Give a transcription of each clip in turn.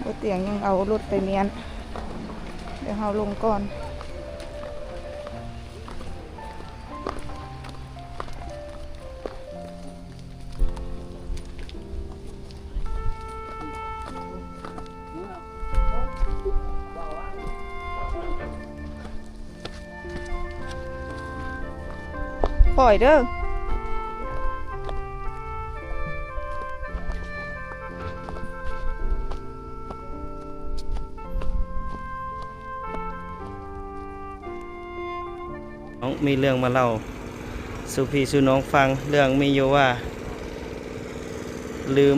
ບໍ່ຕຽງຍັງເອົາລົດໄປມ້ຽນ ດຽວເຮົາລົງກ່ອນ. ຄ່ອຍເດີ. ນ້ອງມີເລື່ອງມາເລົ່າສູ່ພີ່ສູ່ນ້ອງຟັງ. ເລື່ອງມີຢູ່ວ່າ ລືມ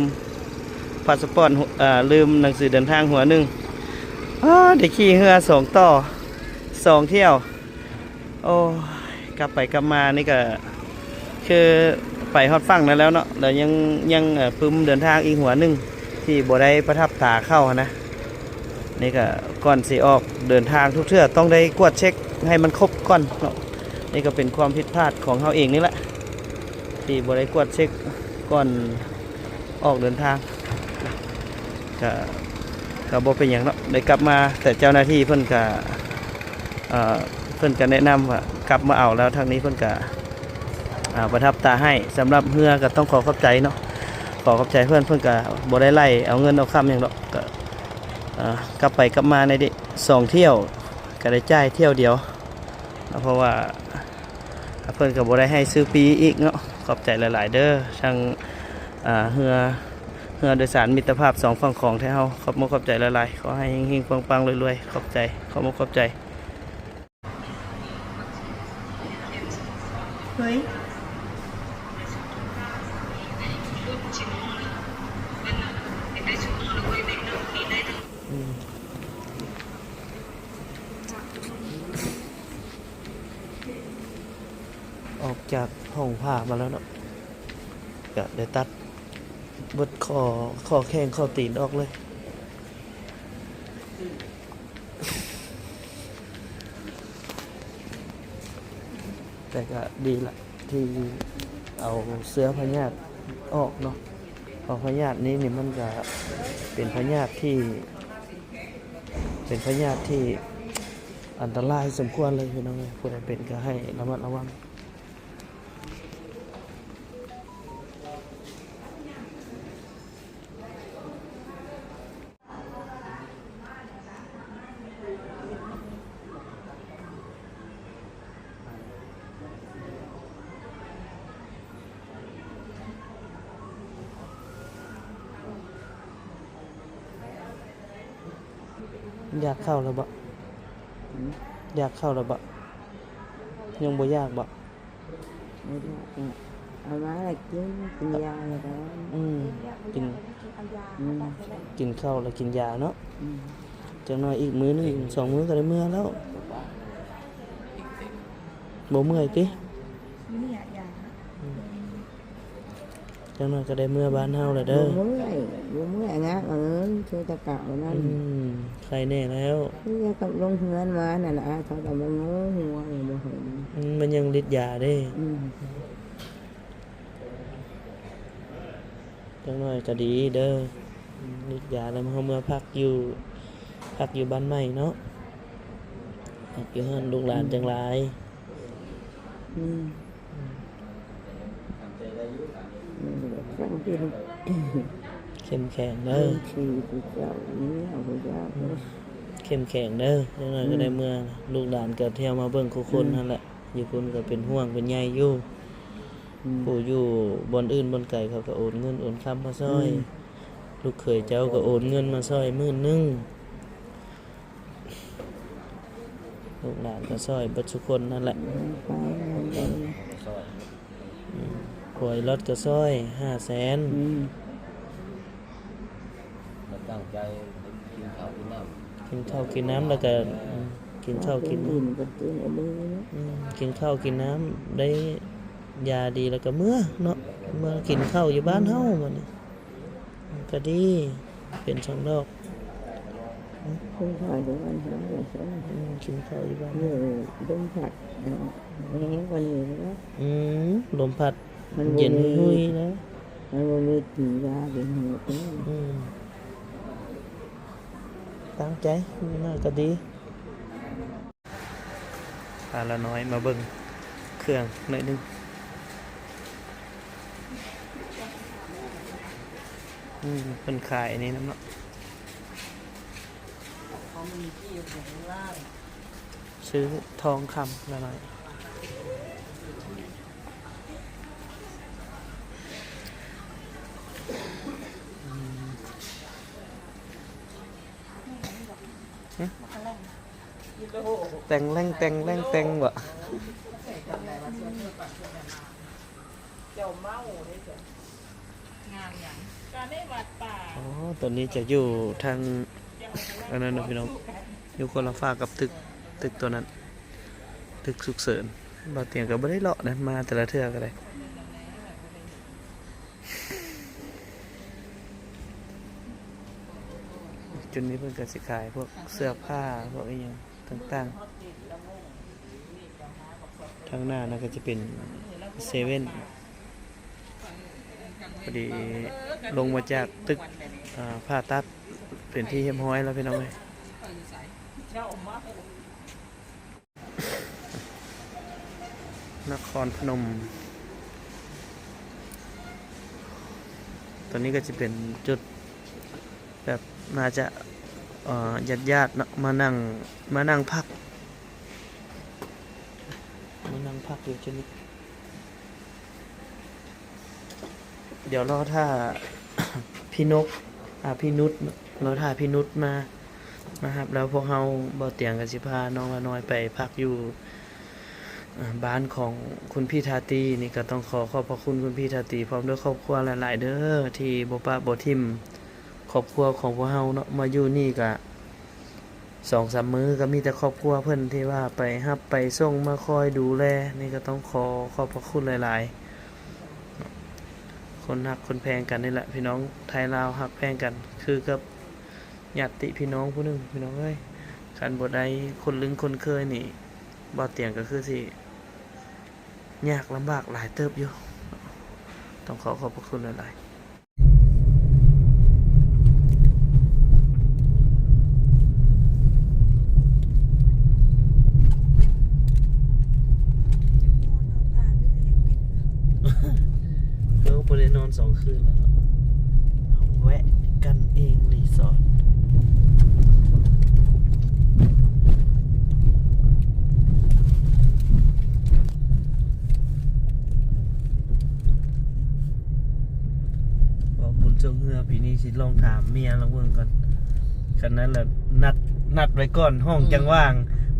ພາສປອດ ເອີ ລືມໜັງສືເດີນທາງຫົວໜຶ່ງ. ອ້າ ໄດ້ຂີ່ເຮືອສອງຕໍ່ ສອງຖ້ຽວ. ໂອ້ຍ ກັບໄປກັບມານີ້ກະຄືໄປຮອດຝັ່ງນັ້ນແລ້ວເນາະ ແລ້ວຍັງ ຍັງ ເອີ ປຶ້ມເດີນທາງອີກຫົວໜຶ່ງທີ່ບໍ່ໄດ້ປະທັບຕາເຂົາຫັ້ນນະ. ນີ້ກະກ່ອນຊິອອກເດີນທາງທຸກເທື່ອຕ້ອງໄດ້ກວດເຊັກໃຫ້ມັນຄົບກ່ອນເນາະ. ນີ້ກະເປັນຄວາມຜິດພາດຂອງເຮົາເອງນີ້ແຫຼະ ທີ່ບໍ່ໄດ້ກວດເຊັກກ່ອນອອກເດີນທາງ. ກະ ກະບໍ່ເປັນຫຍັງເນາະ ໄດ້ກັບມາ ແຕ່ເຈົ້າໜ້າທີ່ເພິ່ນກະ ເອີ ເພິ່ນກະແນະນຳວ່າກັບມາເອົາແລ້ວ ທາງນີ້ເພິ່ນກະ ເອີ ປະທັບຕາໃຫ້. ສຳລັບເຮືອກະຕ້ອງຂໍຂອບໃຈເນາະ ຂໍຂອບໃຈເພິ່ນ ເພິ່ນກະບໍ່ໄດ້ໄລ່ເອົາເງິນເອົາຄຳຫຍັງດອກ. ກະ ເອີ ກັບໄປກັບມາໃນເດ ສອງຖ້ຽວ ກະໄດ້ຈ່າຍຖ້ຽວດຽວ ເພາະວ່າ ເພິ່ນກະບໍ່ໄດ້ໃຫ້ຊື້ຟຣີອີກເນາະ. ຂອບໃຈຫຼາຍໆເດີ ທາງ ເຮືອ ເຮືອໂດຍສານມິດຕະພາບສອງຝັ່ງຂອງໄທເຮົາ. ຂອບມຸກຂອບໃຈຫຼາຍໆ ຂໍໃຫ້ເຮັງໆປັງໆລວຍໆ. ຂອບໃຈ ຂອບມຸກຂອບໃຈ. ເຮີຍ ອືມ. ອອກຈາກຫ້ອງຜ່າມາແລ້ວເນາະ ກະໄດ້ຕັດເບິດຂໍ້ ຂໍ້ແຂ້ງຂໍ້ຕີນອອກເລີຍ. ແຕ່ກະດີລະ ທີ່ເອົາເຊື້ອພະຍາດອອກເນາະ ເພາະພະຍາດນີ້ນີ້ມັນກະເປັນພະຍາດທີ່ ເປັນພະຍາດທີ່ອັນຕະລາຍສົມຄວນເລີຍພີ່ນ້ອງເອີຍ. ຜູ້ໃດເປັນກະໃຫ້ລະມັດລະວັງ. ຢາກເຂົ້າແລ້ວບໍ? ຫືມ? ຢາກເຂົ້າແລ້ວບໍ? ຍັງບໍ່ຢາກບໍ? ບໍ່ຢາກ ເອົາມາແລ້ວກິນ ກິນຢາແລ້ວກໍ ອືມ ກິນ ອືມ ກິນເຂົ້າແລ້ວກິນຢາເນາະ. ອືມ ຈັກໜ້ອຍອີກມື້ໜຶ່ງ ສອງມື້ກໍໄດ້ເມືອແລ້ວ. ບໍ່ເມື່ອຍຕິ? ອືມ ຈັກໜ້ອຍກໍໄດ້ເມືອບ້ານເຮົາແລ້ວເດີ. ບໍ່ເມື່ອຍ ບໍ່ເມື່ອຍນະ ເອີ ຄືແຕ່ເກົ່ານັ້ນ. ອືມ ໄຄແນ່ແລ້ວ ຄືກັບລົງເຮືອນມານັ້ນລະ ເຂົາກໍມາໂງ່ຫົວຢູ່ ບໍ່ເຫັນ. ອືມ ມັນຍັງລິດຢາເດ້. ອືມ ຈັກໜ້ອຍກໍດີເດີ ລິດຢາແລ້ວ ເຮົາເມືອພັກຢູ່ ພັກຢູ່ບ້ານໃໝ່ເນາະ ພັກຢູ່ຫັ້ນ ລູກຫຼານຈັ່ງຫຼາຍ. ອືມ ອືມ ເຂັ້ມແຂງເດີ ເອີ ເຂັ້ມແຂງເດີ ຈັກໜ້ອຍກໍໄດ້ເມືອ. ອືມ ລູກຫຼານກໍທ່ຽວມາເບິ່ງຄູ່ຄົນ ອືມ ຫັ້ນແຫຼະ ຢູ່ພຸ້ນກໍເປັນຫ່ວງເປັນໃຍຢູ່. ອືມ ຜູ້ຢູ່ບ່ອນອື່ນບ່ອນໄກເຂົາກໍໂອນເງິນໂອນຄຳມາຊ່ອຍ. ອືມ ລູກເຂີຍເຈົ້າກໍໂອນເງິນມາຊ່ອຍໝື່ນໜຶ່ງ. ລູກຫຼານກໍຊ່ອຍເບິດທຸກຄົນນັ້ນແຫຼະ. ອືມ ອືມ ຜົວອີ່ຫຼອດກໍຊ່ອຍຫ້າແສນ. ອືມ ກໍຕັ້ງໃຈກິນເຂົ້າກິນນ້ຳ ກິນເຂົ້າກິນນ້ຳແລ້ວກໍ ອືມ ກິນເຂົ້າກິນ ກິນ ອືມ ກິນເຂົ້າກິນນ້ຳ ໄດ້ຢາດີແລ້ວກໍເມືອເນາະ ເມືອກິນເຂົ້າຢູ່ບ້ານເຮົາ. ອືມ ບັດນີ້ກໍດີ ເປັນສອງດອກ. ກິນເຂົ້າຢູ່ບ້ານເຮົາ ອືມ ກິນເຂົ້າຢູ່ບ້ານເຮົາ ລົມພັດແຮງກວ່ານີ້ເນາະ. ອືມ ລົມພັດ ມັນບໍ່ມີ ເຢັນຫຸຍໆເນາະ ມັນບໍ່ມີກິນຢາກິນຫຍັງ. ອືມ. ຕັ້ງໃຈ ມີມາກກໍດີ. ພາລານ້ອຍມາເບິ່ງເຄື່ອງໜ້ອຍໜຶ່ງ. ອືມ ເພິ່ນຂາຍອັນນີ້ນຳເນາະ. ຊື້ທອງຄຳລານ້ອຍ. ອືມ ຫຶ ແຕ່ງແລ່ງແຕ່ງແລ່ງແຕ່ງບໍ່? ອໍ ຕົວນີ້ຈະຢູ່ທາງອັນນັ້ນນະພີ່ນ້ອງ, ຢູ່ຄົນລະຟາກກັບຕຶກ ຕຶກຕົວນັ້ນ ຕຶກສຸກເສີນ. ບ່າວຕຽງກໍບໍ່ໄດ້ເລາະນະ ມາແຕ່ລະເທື່ອກໍໄດ້. ຈຸດນີ້ເພິ່ນກໍຊິຂາຍພວກເສື້ອຜ້າ ພວກອີ່ຫຍັງຕ່າງໆ. ທາງໜ້ານັ້ນກໍຈະເປັນເຊເວັ່ນ. ພໍດີລົງມາຈາກຕຶກ ອາ ຜ່າຕັດເປັນທີ່ຮຽບຮ້ອຍແລ້ວ ພີ່ນ້ອງເອີຍ. ນະຄອນພະນົມ. ຕົວນີ້ກໍຈະເປັນຈຸດແບບໜ້າຈະ ເອີ ຍາດໆເນາະ ມານັ່ງ ມານັ່ງພັກ ມານັ່ງພັກຢູ່ຈຸດນີ້. ດຽວລໍຖ້າພີ່ນົກ ອາ ພີ່ນຸດ ລໍຖ້າພີ່ນຸດມາ ມາຮັບແລ້ວ ພວກເຮົາ ບ່າວຕຽງກໍຊິພານ້ອງລານ້ອຍໄປພັກຢູ່ ອາ ບ້ານຂອງຄຸນພີ່ທາຕີ. ນີ້ກໍຕ້ອງຂໍຂອບພະຄຸນຄຸນພີ່ທາຕີ ພ້ອມດ້ວຍຄອບຄົວຫຼາຍໆເດີ ທີ່ບໍ່ປະບໍ່ຖິ້ມຄອບຄົວຂອງພວກເຮົາເນາະ. ມາຢູ່ນີ້ກະ ສອງສາມມື້ກໍມີແຕ່ຄອບຄົວເພິ່ນທີ່ວ່າໄປຮັບໄປສົ່ງ ມາຄອຍດູແລ. ນີ້ກໍຕ້ອງຂໍຂອບພະຄຸນຫຼາຍໆ. ຄົນຮັກຄົນແພງກັນນີ້ແຫຼະ ພີ່ນ້ອງໄທລາວ ຮັກແພງກັນຄືກັບຍາດຕິພີ່ນ້ອງຜູ້ໜຶ່ງ ພີ່ນ້ອງເອີຍ. ຄັນບໍ່ໄດ້ຄຸ້ນເຄີຍນີ້ ບ່າວຕຽງກໍຄືຊິຍາກລຳບາກຫຼາຍເຕີບຢູ່. ຕ້ອງຂໍຂອບພະຄຸນຫຼາຍໆ. ເຮົາບໍ່ໄດ້ນອນສອງຄືນແລ້ວເນາະ. ເຮົາແວະກັນເອງຣີສອດ. ເວົ້າບຸນຊ່ວງເຮືອປີນີ້ ຊິລອງຖາມເມຍລາວເບິ່ງກ່ອນ. ຄັນນັ້ນລະນັດ ນັດໄວ້ກ່ອນ ຫ້ອງ ອືມ ຈັ່ງວ່າງ,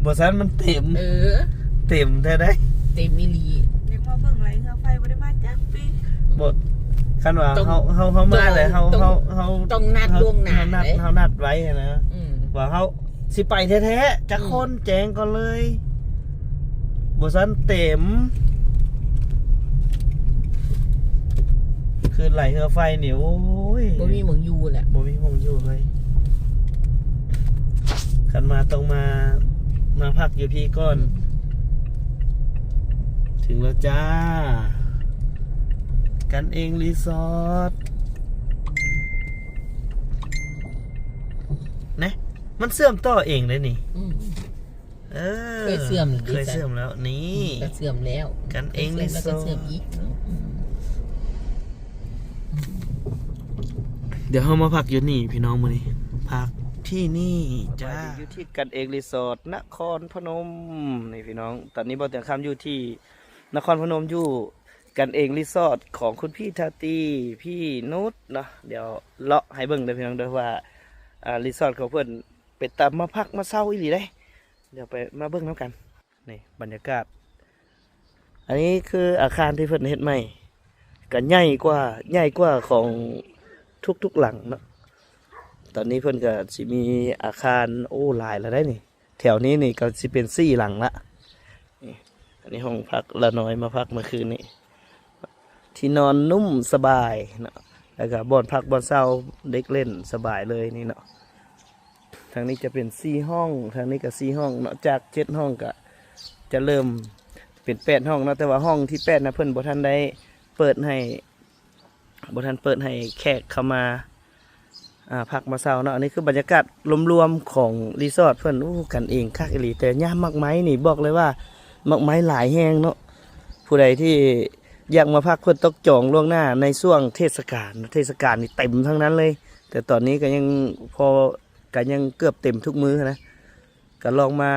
ບໍ່ຊັ້ນມັນເຕັມ. ເອີ ເຕັມແທ້ໃດ໋ ເຕັມອີ່ຫຼີ. ເດັກມາເບິ່ງໄຫຼເຮືອໄຟ ບໍ່ໄດ້ມາຈັກປີ. ບໍ່ ຄັນວ່າ ຕ້ອງ ເຮົາ ເຮົາ ເຮົາມາແລ້ວ ຕ້ອງ ເຮົາ ຕ້ອງ ເຮົາ ເຮົາ ຕ້ອງນັດລ່ວງໜ້າ ເຮົານັດ ເດ້ ເຮົານັດໄວ້ຫັ້ນນະ. ອືມ ວ່າເຮົາ ຊິໄປແທ້ໆ ຈັກ ອືມ ຄົນແຈ້ງກ່ອນເລີຍ, ບໍ່ຊັ້ນເຕັມ. ຄືໄຫຼເຮືອໄຟນີ້ ໂອ້ຍ ບໍ່ມີໝ່ອງຢູ່ແຫຼະ ບໍ່ມີໝ່ອງຢູ່ເລີຍ. ຄັນມາຕ້ອງມາ ມາພັກຢູ່ພີ້ກ່ອນ. ອືມ ເຖິງແລ້ວຈ້າ ກັນເອງຣີສອດ ນະ. ມັນເຊື່ອມຕໍ່ເອງເດ້ນີ້. ອືມ ເອີ ເຄີຍເຊື່ອມ ເຄີຍເຊື່ອມແລ້ວນີ້. ອືມ ກໍເຊື່ອມແລ້ວ ກັນເອງຣີສອດ ເຊື່ອມແລ້ວກໍເຊື່ອມອີກ. ອືມ ດຽວເຮົາມາພັກຢູ່ນີ້ພີ່ນ້ອງ ມື້ນີ້ພັກທີ່ນີ້ຈ້າ. ຢູ່ທີ່ກັນເອງຣີສອດ ນະຄອນພະນົມນີ້ພີ່ນ້ອງ. ຕອນນີ້ບ່າວຕຽງຄຳຢູ່ທີ່ນະຄອນພະນົມ ຢູ່ກັນເອງຣີສອດຂອງຄຸນພີ່ທາຕີ ພີ່ນຸດເນາະ. ດຽວເລາະໃຫ້ເບິ່ງເດີພີ່ນ້ອງເດີ ວ່າ ອາ ຣີສອດຂອງເພິ່ນ ເປັນຕາມາພັກມາເຊົາອີ່ຫຼີເດ້. ດຽວໄປມາເບິ່ງນຳກັນ. ນີ້ບັນຍາກາດ ອັນນີ້ຄືອາຄານທີ່ເພິ່ນເຮັດໃໝ່ ກະໃຫຍ່ກວ່າ ໃຫຍ່ກວ່າຂອງທຸກໆຫຼັງເນາະ. ຕອນນີ້ເພິ່ນກະຊິມີອາຄານ ໂອ້ ຫຼາຍແລ້ວໄດ໋ນີ້. ແຖວນີ້ນີ້ກໍຊິເປັນສີ່ຫຼັງລະ. ນີ້ ອັນນີ້ຫ້ອງພັກລານ້ອຍມາພັກເມື່ອຄືນນີ້. ທີ່ນອນນຸ້ມສະບາຍເນາະ ແລ້ວກໍບ່ອນພັກບ່ອນເຊົາເດັກຫຼິ້ນສະບາຍເລີຍນີ້ເນາະ. ທາງນີ້ຈະເປັນສີ່ຫ້ອງ ທາງນີ້ກໍສີ່ຫ້ອງເນາະ. ຈາກເຈັດຫ້ອງກໍຈະເລີ່ມເປັນແປດຫ້ອງເນາະ, ແຕ່ວ່າຫ້ອງທີແປດນະ ເພິ່ນບໍ່ທັນໄດ້ເປີດໃຫ້ ບໍ່ທັນເປີດໃຫ້ແຂກເຂົ້າມາ ອ່າ ພັກມາເຊົາເນາະ. ອັນນີ້ຄືບັນຍາກາດລວມໆຂອງຣີສອດເພິ່ນ. ໂອ້ ກັນເອງຄັກອີ່ຫຼີ. ແຕ່ຍາມໝາກໄມ້ນີ້ບອກເລີຍວ່າໝາກໄມ້ຫຼາຍແຮງເນາະ. ຜູ້ໃດທີ່ຢາກມາພັກເພິ່ນຕ້ອງຈອງລ່ວງໜ້າໃນຊ່ວງເທດສະການ. ເທດສະການນີ້ເຕັມທັງນັ້ນເລີຍ. ແຕ່ຕອນນີ້ກໍຍັງພໍ ກໍຍັງເກືອບເຕັມທຸກມື້ນະ. ກໍລອງມາ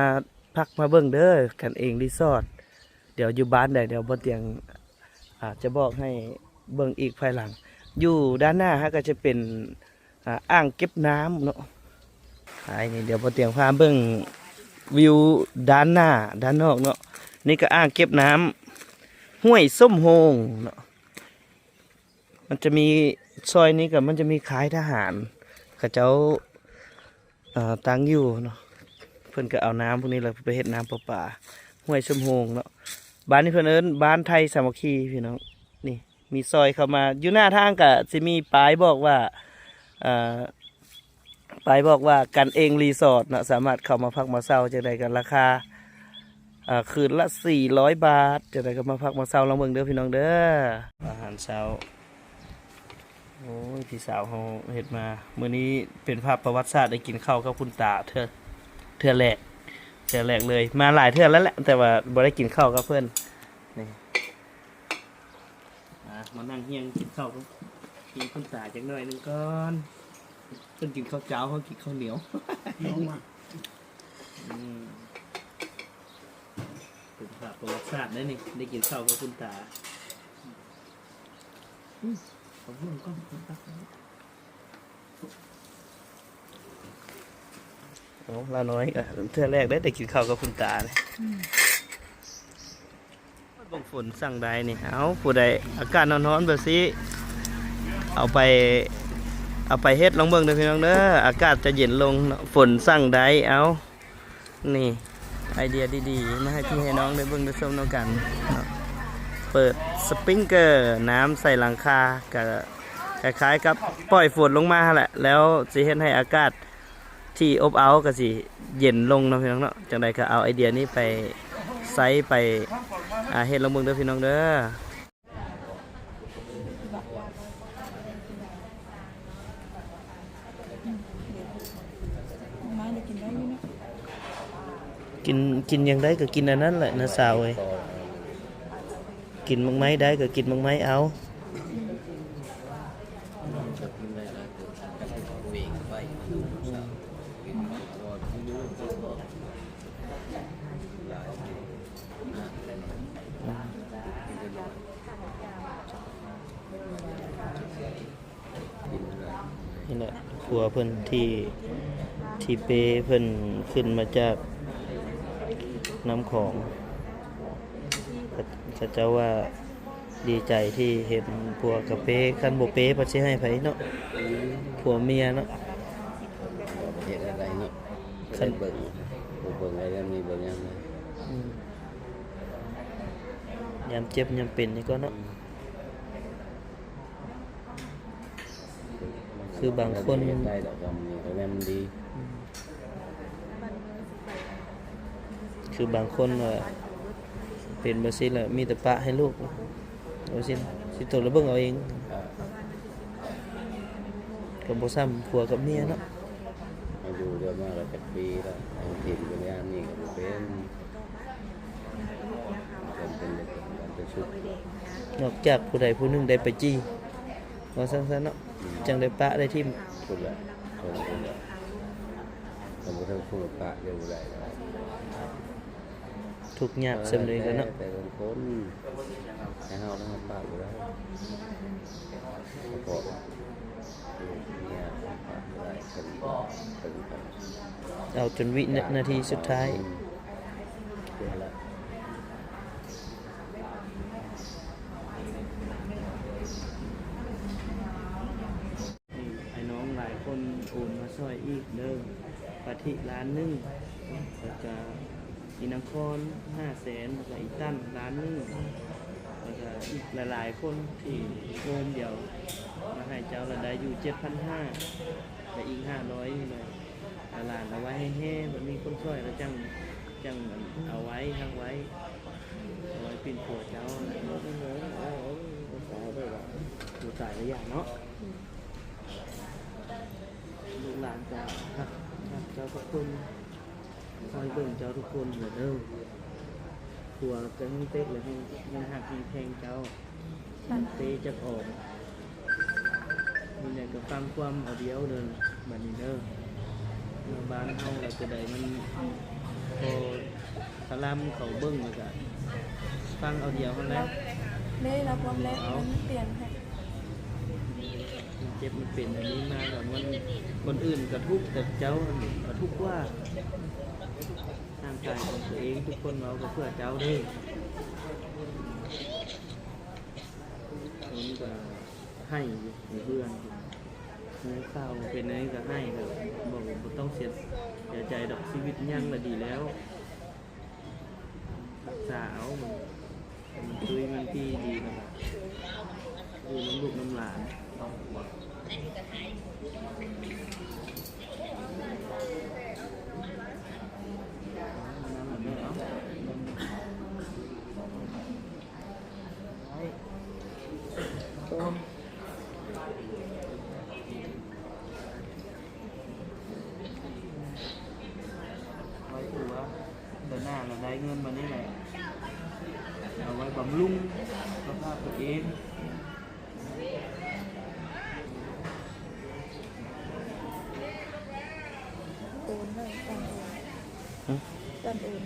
ພັກມາເບິ່ງເດີ ກັນເອງຣີສອດ. ດຽວຢູ່ບ້ານໃດ ດຽວບ່າວຕຽງ ອາດຈະບອກໃຫ້ເບິ່ງອີກພາຍຫຼັງ. ຢູ່ດ້ານໜ້າເຮົາກໍຈະເປັນ ອາ ອ່າງເກັບນ້ຳເນາະ. ໄປນີ້ ດຽວບ່າວຕຽງພາເບິ່ງວິວດ້ານໜ້າ ດ້ານນອກເນາະ. ນີ້ກໍອ່າງເກັບນ້ຳຫ້ວຍສົມໂຮງເນາະ. ມັນຈະມີ ຊອຍນີ້ກໍມັນຈະມີຄ້າຍທະຫານ ເຂົາເຈົ້າ ເອີ ຕັ້ງຢູ່ເນາະ. ເພິ່ນກໍເອົານ້ຳພວກນີ້ແຫຼະໄປເຮັດນ້ຳປະປາ. ຫ້ວຍສົມໂຮງເນາະ. ບ້ານນີ້ເພິ່ນເອີ້ນບ້ານໄທສາມັກຄີພີ່ນ້ອງ. ນີ້ມີຊອຍເຂົ້າມາ. ຢູ່ໜ້າທາງກໍຊິມີປ້າຍບອກວ່າ ເອີ ປ້າຍບອກວ່າກັນເອງຣີສອດເນາະ. ສາມາດເຂົ້າມາພັກມາເຊົ່າ. ຈັ່ງໃດກໍລາຄາ ອ່າ ຄືນລະສີ່ຮ້ອຍບາດ. ຈັ່ງໃດກໍມາພັກມາເຊົ່າລອງເບິ່ງເດີພີ່ນ້ອງເດີ. ອາຫານເຊົ້າ ໂອ້ຍ ພີ່ສາວເຮົາເຮັດມາ. ມື້ນີ້ເປັນພາບປະຫວັດສາດ ໄດ້ກິນເຂົ້າກັບຄຸນຕາເທື່ອ ເທື່ອແລກ ເທື່ອແລກເລີຍ. ມາຫຼາຍເທື່ອແລ້ວແຫຼະ ແຕ່ວ່າບໍ່ໄດ້ກິນເຂົ້າກັບເພິ່ນ. ນີ້ ອ່າ ມານັ່ງຮຽງກິນເຂົ້າກັບ ກິນຄຸນຕາຈັກໜ້ອຍໜຶ່ງກ່ອນ. ເພິ່ນກິນເຂົ້າເຈົ້າ ເຮົາກິນເຂົ້າໜຽວ. ອືມ ເປັນພາບປະຫວັດສາດເດ້ນີ້ ໄດ້ກິນເຂົ້າກັບຄຸນຕາ. ອືມ ເອົາເບິ່ງກ່ອນ ເອົາຕັກ. ເອົາ ລາວນ້ອຍກໍເທື່ອແລກເດ້ ໄດ້ກິນເຂົ້າກັບຄຸນຕານີ້. ອືມ ເບິ່ງຝົນສັງໃດນີ້. ເອົາ ຜູ້ໃດອາກາດຮ້ອນໆແບບຊີ້ ເອົາໄປ ເອົາໄປເຮັດລອງເບິ່ງເດີພີ່ນ້ອງເດີ. ອາກາດຈະເຢັນລົງເນາະ ຝົນສັງໃດ. ເອົາ ນີ້ໄອເດຍດີໆ ມາໃຫ້ພີ່ໃຫ້ນ້ອງໄດ້ເບິ່ງໄດ້ຊົມນຳກັນເນາະ. ເປີດສະປຣິງເກີນ້ຳໃສ່ຫຼັງຄາ ກະຄ້າຍໆກັບປ່ອຍຝົນລົງມາຫັ້ນແຫຼະ ແລ້ວຊິເຮັດໃຫ້ອາກາດທີ່ອົບເອົາກໍຊິເຢັນລົງເນາະພີ່ນ້ອງເນາະ. ຈັ່ງໃດກໍເອົາໄອເດຍນີ້ໄປໃຊ້ໄປ ອ່າ ເຮັດລອງເບິ່ງເດີພີ່ນ້ອງເດີ. ກິນ ກິນຫຍັງໄດ້ກໍກິນອັນນັ້ນແຫຼະນະສາວເອີຍ. ກິນໝາກໄມ້ໄດ້ກໍກິນໝາກໄມ້ເອົາ. ນີ້ແຫຼະ ຜົວເພິ່ນທີ່ ທີ່ເປເພິ່ນຂຶ້ນມາຈາກນ້ຳຂອງ. ເຂົາ ເຂົາເຈົ້າວ່າດີໃຈທີ່ເຫັນຜົວກັບເປ. ຄັນບໍ່ເປ ເພິ່ນຊິໃຫ້ໃຜເນາະ? ຜົວເມຍເນາະ. ເຮັດແນວໃດເນາະ? ຄັນເບິ່ງ ບໍ່ເບິ່ງໄອ້ເລື່ອງນີ້ເບິ່ງຍາມໃດ? ອືມ ຍາມເຈັບຍາມເປັນນີ້ກໍເນາະ. ອືມ ຄືບາງຄົນ ເຮັດໄດ້ດອກ ກຳນີ້ກໍແມ່ນມັນດີ. ອືມ ຄືບາງຄົນວ່າເປັນແບບຊີ້ແລ້ວ ມີແຕ່ປະໃຫ້ລູກ ວ່າຊີ້ນະ ຊິຕົກລະເບິ່ງເອົາເອງ. ເອີ ກໍບໍ່ຊ່ຳຜົວກັບເມຍເນາະ. ມາຢູ່ດຽວມາກໍຈັກປີແລ້ວ ເອົາຖິ້ມກັນຍາມນີ້ກໍບໍ່ເປັນ. ເປັນ ເປັນ ເປັນ ເປັນສຸກ ນອກຈາກຜູ້ໃດຜູ້ໜຶ່ງໄດ້ໄປຈີ່ ວ່າຊັ້ນໆເນາະ. ອືມ ຈັ່ງໄດ້ປະໄດ້ຖິ້ມ. ພຸ້ນແຫຼະ ຄົນພຸ້ນແຫຼະ ຄັນບໍ່ທັນຜູ້ປະເລີຍບໍ່ໄດ້. ທຸກຍາກສ່ຳໃດກໍເນາະ ແຕ່ລະຄົນ ໃຫ້ເຮົານະ ປະບໍ່ໄດ້ ສະເພາະລູກເມຍປະບໍ່ໄດ້ ເພິ່ນ ເພິ່ນ ເອົາຈົນວິນາທີສຸດທ້າຍ. ອືມ ເປັນລະ ມີອ້າຍນ້ອງຫຼາຍຄົນໂອນມາຊ່ອຍອີກເດີ ປາທິລ້ານໜຶ່ງ ແລ້ວກະອີນາຄອນຫ້າແສນ ແລ້ວກະອີຕັນລ້ານໜຶ່ງ ແລ້ວກະອີກຫຼາຍໆຄົນທີ່ໂອນດຽວມາໃຫ້ເຈົ້າລະໄດ້ຢູ່ເຈັດພັນຫ້າ ແລະອີກຫ້າຮ້ອຍນີ້ແຫຼະ. ອາ ຫຼານເອົາໄວ້ໃຫ້ແຮ່ ບັດມີຄົນຊ່ອຍລະຈັ່ງ ຈັ່ງເອົາໄວ້ ຮັກໄວ້ ເອົາໄວ້ປິ່ນປົວເຈົ້າ ບໍ່ຕາຍລະຢ່າງເນາະ. ທຸກຄົນ ຄອຍເບິ່ງເຈົ້າທຸກຄົນແຫຼະເດີ. ຜົວກໍແຮງເຕັກ ແລະ ແຮງ ແຮງຮັກແຮງແພງເຈົ້າ. ເຕະຈັກອອກ. ມີຫຍັງກໍຟັງຄວາມເອົາດຽວເດີ ບັດນີ້ເດີ. ເມື່ອບ້ານເຮົາລະຈະໄດ້ມັນພໍ ຄະລຳເຂົາເບິ່ງ ແລ້ວກະຟັງເອົາດຽວຫັ້ນແຫຼະ. ເດ້ລະ ຄວາມແລກມັນປ່ຽນໃຫ້ ມັນເຈັບມັນເປັນອັນນີ້ມາ ແລ້ວມັນ ຄົນອື່ນກະທຸກ ແຕ່ເຈົ້າຫັ້ນກະທຸກກວ່າ. ຮ່າງກາຍຂອງຕົວເອງ ທຸກຄົນເວົ້າກໍເພື່ອເຈົ້າເດີ. ມັນກໍໄຫ້ຢູ່ໃນເຮືອນ ຮູ້ຂ່າວເປັນຫຍັງກໍໄຫ້ ກໍບອກວ່າບໍ່ຕ້ອງເສຍ ເສຍໃຈດອກ ຊີວິດຍັງລະດີແລ້ວ. ຮັກສາເອົາ ມັນ ມັນຕຸ້ຍມັນຕີດີ ແລ້ວກໍຢູ່ນຳລູກນຳຫຼານ. ໄວ້ຕົວ ເດືອນໜ້າລະໄດ້ເງິນມານີ້ແຫຼະ ເອົາໄວ້ບຳລຸງສະພາບຕົວເອງ. ໂອນເລີຍ ຕອນໂອນ ຫຶ? ຕອນໂອນ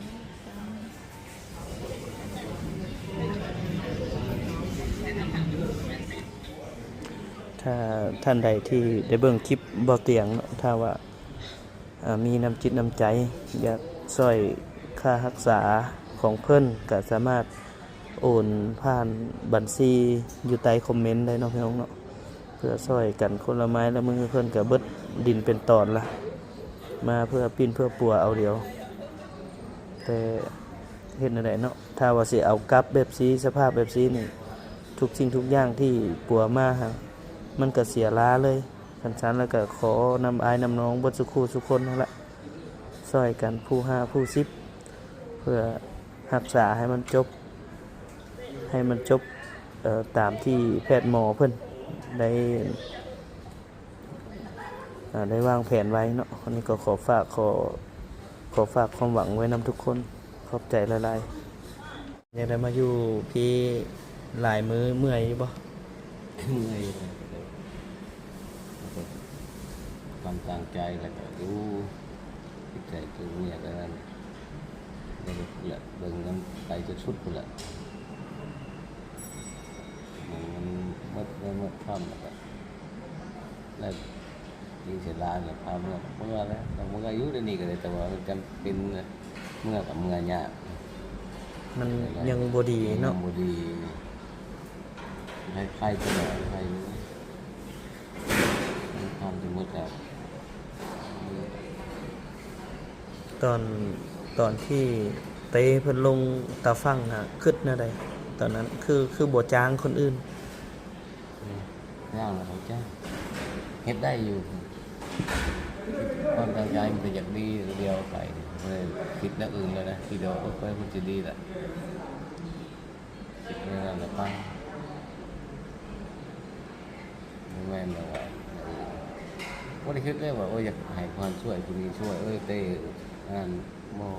ຖ້າທ່ານໃດທີ່ໄດ້ເບິ່ງຄລິບເບົາຕຽງເນາະ ຖ້າວ່າ ເອີ່ ມີນ້ຳຈິດນ້ຳໃຈ ຢາກຊ່ອຍຄ່າຮັກສາຂອງເພິ່ນ ກໍສາມາດໂອນຜ່ານບັນຊີຢູ່ໃຕ້ຄອມເມັນໄດ້ເນາະ ພີ່ນ້ອງເນາະ. ເພື່ອຊ່ອຍກັນຄົນລະໄມ້ລະມື ເພິ່ນກໍເບິດດິນເປັນຕອນລະ ມາເພື່ອປິ່ນເພື່ອປົວເອົາດຽວ. ແຕ່ເຮັດແນວໃດເນາະ ຖ້າວ່າຊິເອົາກັບແບບຊີ້ ສະພາບແບບຊີ້ນີ້ ທຸກສິ່ງທຸກຢ່າງທີ່ປົວມາຫັ້ນ ມັນກໍເສຍລາເລີຍ. ຄັນຊັ້ນແລ້ວກໍຂໍນຳອ້າຍນຳນ້ອງເບິດສູ່ຄູ່ສູ່ຄົນຫັ້ນລະ ຊ່ອຍກັນຜູ້ຫ້າຜູ້ສິບ ເພື່ອຮັກສາໃຫ້ມັນຈົບ ໃຫ້ມັນຈົບ ເອີ່ ຕາມທີ່ແພດໝໍເພິ່ນໄດ້ ເອີ່ ໄດ້ວາງແຜນໄວ້ເນາະ. ອັນນີ້ກໍຂໍຝາກ ຂໍ ຂໍຝາກຄວາມຫວັງໄວ້ນຳທຸກຄົນ. ຂອບໃຈຫຼາຍໆ. ຍັງໄດ້ມາຢູ່ພີ້ຫຼາຍມື້ ເມື່ອຍຢູ່ບໍ່? ເມື່ອຍຢູ່ ຄວາມຕັ້ງໃຈ ແລ້ວກໍຢູ່ ຈິດໃຈຕົວເມຍກໍນັ້ນ ແລ້ວກໍເບິ່ງນຳໄປຈົນສຸດພຸ້ນແຫຼະ ມັນ ມັນໝົດ ມັນໝົດຄຳແລ້ວກໍ ແລ້ວ ຍິງເສຍຫຼາຍແລ້ວພາເມືອ ເມືອແລ້ວ ຕ້ອງເມືອຢູ່ດຽວນີ້ກໍໄດ້ ແຕ່ວ່າມັນຈຳເປັນນະ ເມືອກໍເມືອຍາກ ມັນຍັງບໍ່ດີເນາະ ຍັງບໍ່ດີ ໃຫ້ໄຂ້ຕົວໜ້ອຍໄຂ້ນີ້ ມັນຄຳຈະໝົດແລ້ວ. ຕອນ ຕອນທີ່ເຕເພິ່ນລົງຕາຝັ່ງນະ ຄິດແນວໃດຕອນນັ້ນ? ຄື ຄືບໍ່ຈ້າງຄົນອື່ນ? ຈ້າງແລ້ວເຂົາຈ້າງ ເຮັດໄດ້ຢູ່ ຄວາມຕັ້ງໃຈມັນກໍຢາກດີດຽວໄປ ບໍ່ໄດ້ຄິດແນວອື່ນເລີຍນະ ຄິດວ່າ ໂອ້ຍ ເພິ່ນຊິດີແຫຼະ ຄິດແນວນັ້ນແຫຼະໄປ ບໍ່ແມ່ນແບບວ່າ ບໍ່ໄດ້ຄິດເລີຍວ່າ ໂອ້ຍ ຢາກໃຫ້ເພິ່ນຊ່ວຍ ຜູ້ນີ້ຊ່ວຍ ເອີ ເຕ ອັນນັ້ນ ບໍ່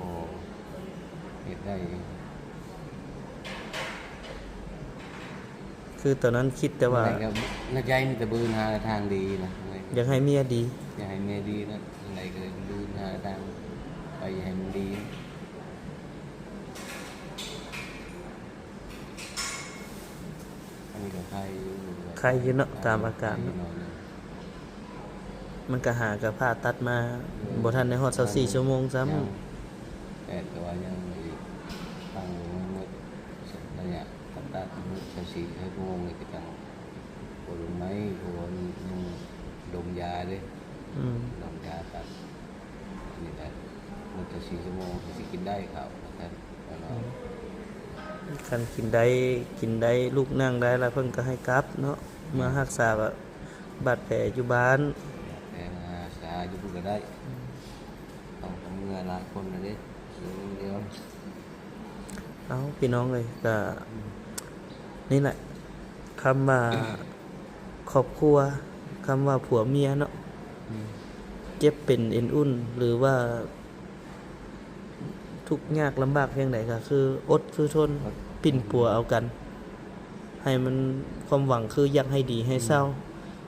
ເຮັດໄດ້. ຄືຕອນນັ້ນຄິດແຕ່ວ່າ ໃນໃຈມີແຕ່ບຶງຫາທາງດີນະ ຢາກໃຫ້ເມຍດີ ຢາກໃຫ້ເມຍດີນະ ໃນໃຈກໍບຶງຫາທາງໄປໃຫ້ມັນດີ. ອັນນີ້ກໍໄຄຢູ່ ໄຄຢູ່ເນາະ ຕາມອາການເນາະ ໄຄຢູ່ໜ້ອຍໜຶ່ງ ມັນກໍຫາກໍຜ່າຕັດມາ ເອີ ບໍ່ທັນໄດ້ຮອດຊາວສີ່ຊົ່ວໂມງຊ້ຳ ຍັງ ແຕ່ ແຕ່ວ່າຍັງອີກ ຟັງຢູ່ ມັນໝົດໄລຍະຜ່າຕັດ ໝົດຊາວສີ່ຊົ່ວໂມງນີ້ກໍຈັ່ງບໍ່ລົງໄມ້ ເພາະວ່າຍັງດົມຢາເດ້ ອືມ ດົມຢາຕັດ ນີ້ແຫຼະ ມັນຈະສີ່ຊົ່ວໂມງ ຊິກິນໄດ້ເຂົ້າວ່າຊັ້ນ ອືມ ຄັນກິນໄດ້ ກິນໄດ້ ລຸກນັ່ງໄດ້ລະ ເພິ່ນກໍໃຫ້ກັບເນາະ ອືມ ເມືອຮັກສາບາດແຜຢູ່ບ້ານ ແຜມາຮັກສາຢູ່ພຸ້ນກໍໄດ້ ອືມ ເຮົາກໍເມືອຫຼາຍຄົນແລ້ວເດ້ ຢູ່ຄົນດຽວ. ເອົາ ພີ່ນ້ອງເອີຍ ກະ ອືມ ນີ້ແຫຼະ ຄຳວ່າຄອບຄົວ ຄຳວ່າຜົວເມຍເນາະ ອືມ ເຈັບເປັນເອັນອຸ່ນ ຫຼືວ່າທຸກຍາກລຳບາກພຽງໃດ ກໍຄືອົດຄືທົນ ປິ່ນປົວເອົາກັນ ໃຫ້ມັນ ຄວາມຫວັງຄືຢາກໃຫ້ດີໃຫ້ເຊົາ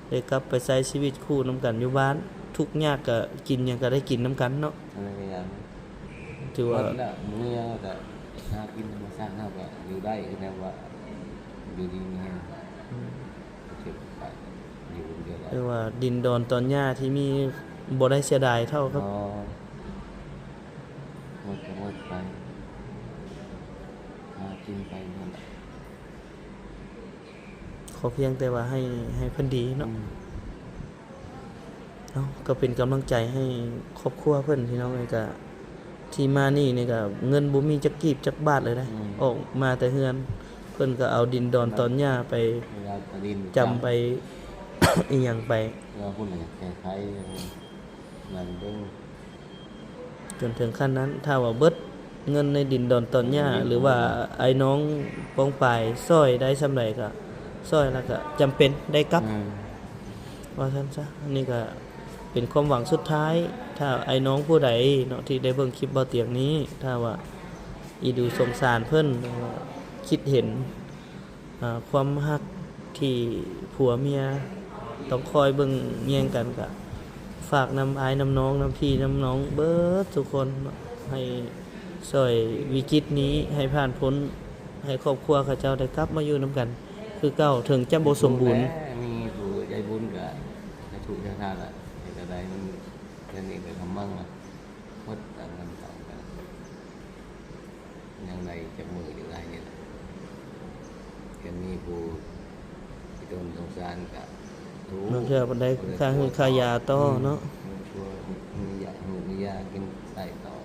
ໄດ້ກັບໄປໃຊ້ຊີວິດຄູ່ນຳກັນຢູ່ບ້ານ ທຸກຍາກກໍກິນຫຍັງກໍໄດ້ກິນນຳກັນເນາະ. ອັນນັ້ນກໍຢ່າງ ຖືວ່າ ໝົດແລ້ວ ບໍ່ມີຫຍັງ ກໍຫາກິນທຳມະຊາດເຮົາກໍຢູ່ໄດ້ ຄືແນວວ່າຢູ່ດີມີແຮງ ອືມ ເກັບໄປຢູ່ຄົນດຽວ ແຕ່ວ່າດິນດອນຕອນຫຍ້າທີ່ມີບໍ່ໄດ້ເສຍດາຍເທົ່າກັບ ບໍ່ ໝົດກໍໝົດໄປ ຫາກິນໄປນັ້ນແຫຼະ ຂໍພຽງແຕ່ວ່າໃຫ້ ໃຫ້ເພິ່ນດີເນາະ ອືມ ເນາະ ກໍເປັນກຳລັງໃຈໃຫ້ຄອບຄົວເພິ່ນ ພີ່ນ້ອງເອີຍ ກະທີ່ມານີ້ນີ້ກະເງິນບໍ່ມີຈັກກີບຈັກບາດເລີຍເດ້ ອືມ ອອກມາແຕ່ເຮືອນ ເພິ່ນກໍເອົາດິນດອນຕອນຫຍ້າໄປ ເວລາຕະດິນ ຈຳໄປ ອີ່ຫຍັງໄປ ເວລາພຸ້ນແກ້ໄຂນັ້ນເບິ່ງ ຈົນເຖິງຂັ້ນນັ້ນ ຖ້າວ່າເບິດເງິນໃນດິນດອນຕອນຫຍ້າ ເອີ ຫຼືວ່າອ້າຍນ້ອງປ້ອງປາຍຊ່ອຍໄດ້ສ່ຳໃດກໍຊ່ອຍ ແລ້ວກໍຈຳເປັນໄດ້ກັບ ອືມ ວ່າຊັ້ນຊະ. ອັນນີ້ກໍເປັນຄວາມຫວັງສຸດທ້າຍ ຖ້າອ້າຍນ້ອງຜູ້ໃດເນາະ ທີ່ໄດ້ເບິ່ງຄລິບເບົາຕຽງນີ້ ຖ້າວ່າອີດູສົງສານເພິ່ນ ຫຼືວ່າຄິດເຫັນ ອາ ຄວາມຮັກທີ່ຜົວເມຍຕ້ອງຄອຍເບິ່ງແຍງກັນ ກະຝາກນຳອ້າຍນຳນ້ອງ ນຳພີ່ນຳນ້ອງເບິດທຸກຄົນເນາະ ໃຫ້ຊ່ອຍວິກິດນີ້ໃຫ້ຜ່ານພົ້ນ ໃຫ້ຄອບຄົວເຂົາເຈົ້າໄດ້ກັບມາຢູ່ນຳກັນຄືເກົ່າ ເຖິງຈະບໍ່ສົມບູນ. ມີຜູ້ໃຈບຸນກະສາທຸສາທາລະ ເຮັດແນວໃດມັນ ແຄ່ນີ້ກໍກຳລັງລະ ໝົດແລ້ວເງິນເຂົາກະ ຍັງໄດ້ຈັກມື້ຢູ່ໄດ້ນີ້ລະ ຄັນມີຜູ້ທີ່ຕົນສົງສານກະ ໂອ້ ບາງເທື່ອເພິ່ນໄດ້ຄ່າຮືຄ່າຢາຕໍ່ເນາະ ອືມ ມີຢາ ມີຢາກິນໃຊ້ຕໍ່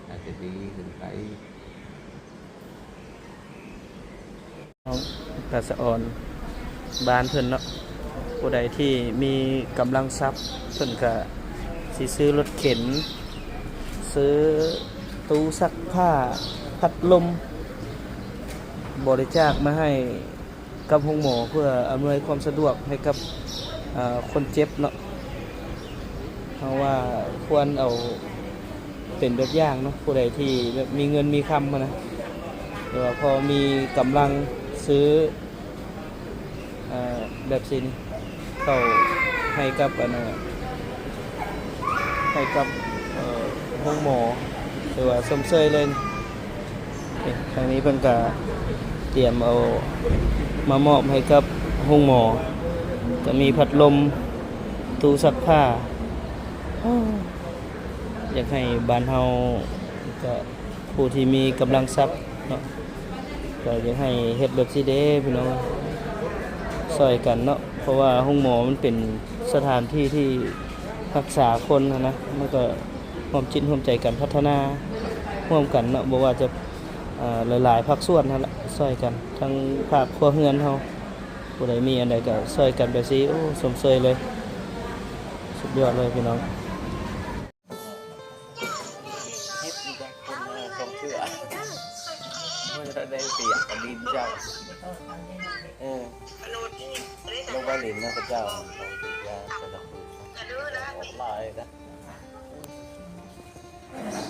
ອາດຈະດີຂຶ້ນໄປ. ກະສະອອນບ້ານເພິ່ນເນາະ ຜູ້ໃດທີ່ມີກຳລັງຊັບ ເພິ່ນກະຊິຊື້ລົດເຂັນ ຊື້ຕູ້ຊັກຜ້າ ພັດລົມ ບໍລິຈາກມາໃຫ້ກັບໂຮງໝໍ ເພື່ອອຳນວຍຄວາມສະດວກໃຫ້ກັບ ເອີ ຄົນເຈັບເນາະ. ເຮົາວ່າຄວນເອົາເປັນແບບຢ່າງເນາະ ຜູ້ໃດທີ່ແບບມີເງິນມີຄຳຫັ້ນນະ ຫຼືວ່າພໍມີກຳລັງຊື້ ເອີ ແບບຊີ້ນີ້ ເຂົ້າໃຫ້ກັບ ອັນ ໃຫ້ກັບ ເອີ ໂຮງໝໍ ຖືວ່າຊົມເຊີຍເລີຍ. ນີ້ ທາງນີ້ເພິ່ນກະຕຽມເອົາມາມອບໃຫ້ກັບໂຮງໝໍ ກະມີພັດລົມ ຕູ້ຊັກຜ້າ. ໂອ້ ຢາກໃຫ້ບ້ານເຮົາ ກະຜູ້ທີ່ມີກຳລັງຊັບເນາະ ກະຢາກໃຫ້ເຮັດແບບຊີ້ເດ້ພີ່ນ້ອງ ຊ່ອຍກັນເນາະ ເພາະວ່າໂຮງໝໍມັນເປັນສະຖານທີ່ທີ່ຮັກສາຄົນຫັ້ນນະ ມັນກະຮ່ວມຈິດຮ່ວມໃຈກັນ ພັດທະນາຮ່ວມກັນເນາະ ບໍ່ວ່າຈະ ເອີ ຫຼາຍໆພາກສ່ວນຫັ້ນລະ ຊ່ອຍກັນ ທັງພາກຄົວເຮືອນເຮົາ ຜູ້ໃດມີອັນໃດກໍຊ່ອຍກັນໄປຊີ້. ໂອ້ ຊົມເຊີຍເລີຍ ສຸດຍອດເລີຍພີ່ນ້ອງ. ເຮັດຢູ່ກັບຄົນ ເອີ ສອງເທື່ອ ເມື່ອໄດ້ປຽກກັນດິນເຈົ້າ ເອີ ລົງໄປຫຼິ້ນນຳເຂົາເຈົ້າ ເຂົາຖືກຢາ ເຂົາຖືກຢາ ຫຼາຍນະ.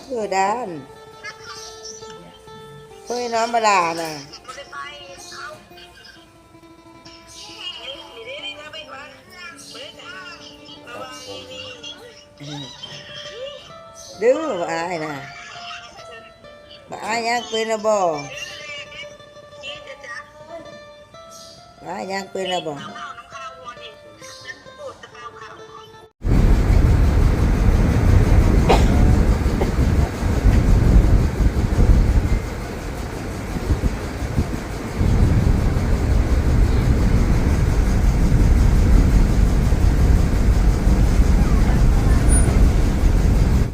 ເອີ ດ້ານ ເຄີຍນອນບໍ່ຫຼ້ານະ? ດື້ບໍ່ອາຍນະ? ບໍ່ອາຍຫຍັງ ເປັນແລ້ວບໍ່? ບໍ່ອາຍຫຍັງ ເປັນແລ້ວບໍ່?